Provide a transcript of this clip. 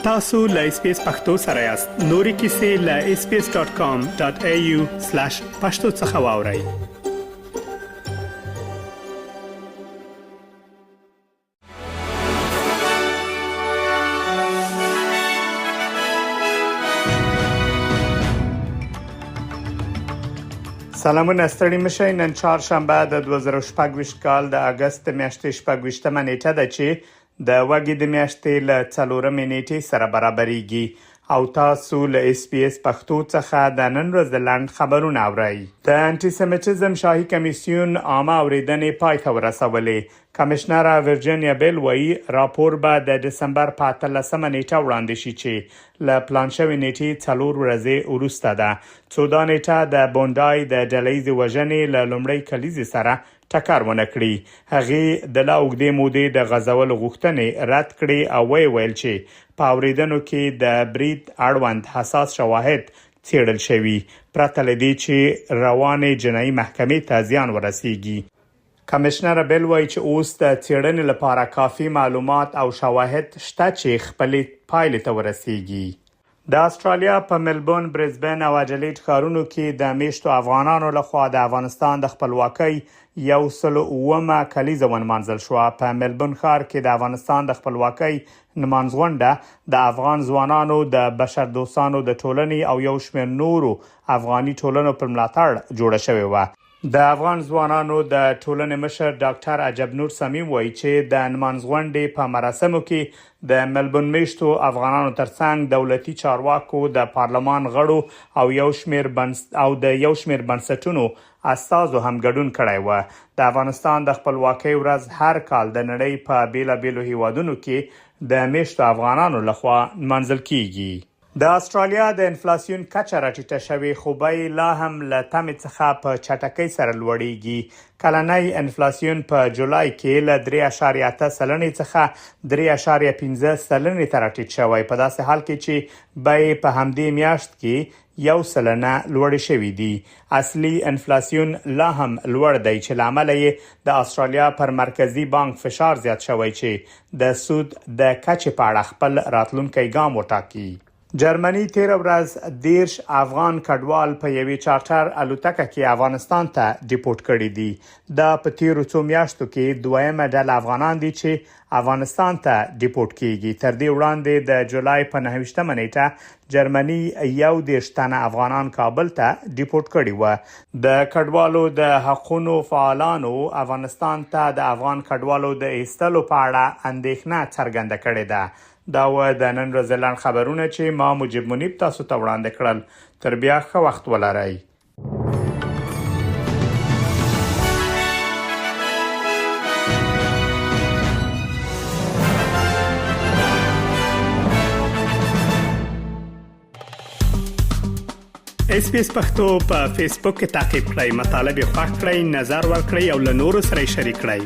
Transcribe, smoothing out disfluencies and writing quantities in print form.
تاسو له اس بي اس پختو سره یاست. نورې کیسې له sbs.com.au/pashto څخه واورئ. سلامونه، ستړي مشئ. نن چهارشنبه د 2026 کال د اګست د میاشتې 26مه نیټه ده چې د وږي د میاشتې له څلورمې نیټې سره برابریږي او تاسو له اس بي اس پښتو څخه د نن ورځې لنډ خبرونه اورئ. د انټي سمیټیزم شاهي کمیسیون عامه اوریدنې پای ته ورسولې. کمشنره ویرجینیا بیل وایي، راپور به د دسمبر په 18مه نیټه وړاندې شي چې له پلان شوې نیټې 4 ورځې وروسته ده، څو دا نیټه د بونډای د ډله ییزې وژنې له لومړۍ کلیزې سره ټکر ونه کړي. هغې د لا اوږدې مودې د غځولو غوښتنې رد کړې او ویې ویل چې په اوریدنو کې د برید اړوند حساس شواهد څېړل شوي، پرته له دې چې روانې جنایي محکمې ته زیان ورسیږي. کمشنره بیل وایي چې اوس د څېړنې لپاره کافي معلومات او شواهد شته چې خپلې پایلې ته ورسیږي. د اسټرالیا په ملبورن، برزبن او اډلیډ ښارونو کې د میشتو افغانانو لخوا د افغانستان د خپلواکۍ 107مه کلیزه ونمانځل شوه. په ملبورن ښار کې د افغانستان د خپلواکۍ نمانځغونډه د افغان ځوانانو د بشردوستانو د ټولنې او یو شمېر نورو افغاني ټولنو پر ملاتړ جوړه شوې وه. د افغان ځوانانو د ټولنې مشر ډاکټر عجب نور صمیم وایي چې د نمانځغونډې په مراسمو کې د ملبورن میشتو افغانانو ترڅنګ دولتي چارواکو، د پارلمان غړو او د یو شمېر بنسټونو استازو هم ګډون کړی و. د افغانستان د خپلواکۍ ورځ هر کال د نړۍ په بیلابیلو هیوادونو کې د میشتو افغانانو لخوا نمانځل کیږي. د اسټرالیا د انفلاسیون کچه راټیټه شوې، خو بیې لا هم له تمې څخه په چټکۍ سره لوړیږي. کلنی انفلاسیون په جولای کې له 3.8 سلنې څخه 3.5 سلنې ته راټیټ شوی، په داسې حال کې چې بیې په همدې میاشت کې 1% لوړې شوې دي. اصلي انفلاسیون لا هم لوړ دی چې له امله یې د اسټرالیا پر مرکزي بانک فشار زیات شوی چې د سود د کچې په اړه خپل راتلونکی ګام وټاکي. جرمني تېره ورځ 30 افغان کډوال په یوې چارټر الوتکه کې افغانستان ته ډیپورټ کړي دي. دا په تېرو څو میاشتو کې دویمه ډله افغانان دي چې افغانستان ته ډیپورټ کېږي. تر دې وړاندې د جولای په 29مه نېټه جرمني 31 تنه افغانان کابل ته ډیپورټ کړي وه. د کډوالو د حقونو فعالانو افغانستان ته د افغان کډوالو د ایستلو په اړه اندېښنه څرګنده کړې ده. دا وه د نن ورځې لنډ خبرونه چې ما مجیب منیب تاسو ته وړاندې کړل. تر بیا ښه وخت ولرئ. اس پی اس پختو په فیسبوک کې تا کې پلی مطلب یې خوښ کړئ، نظر ور کړئ او له نورو سره شریک کړئ.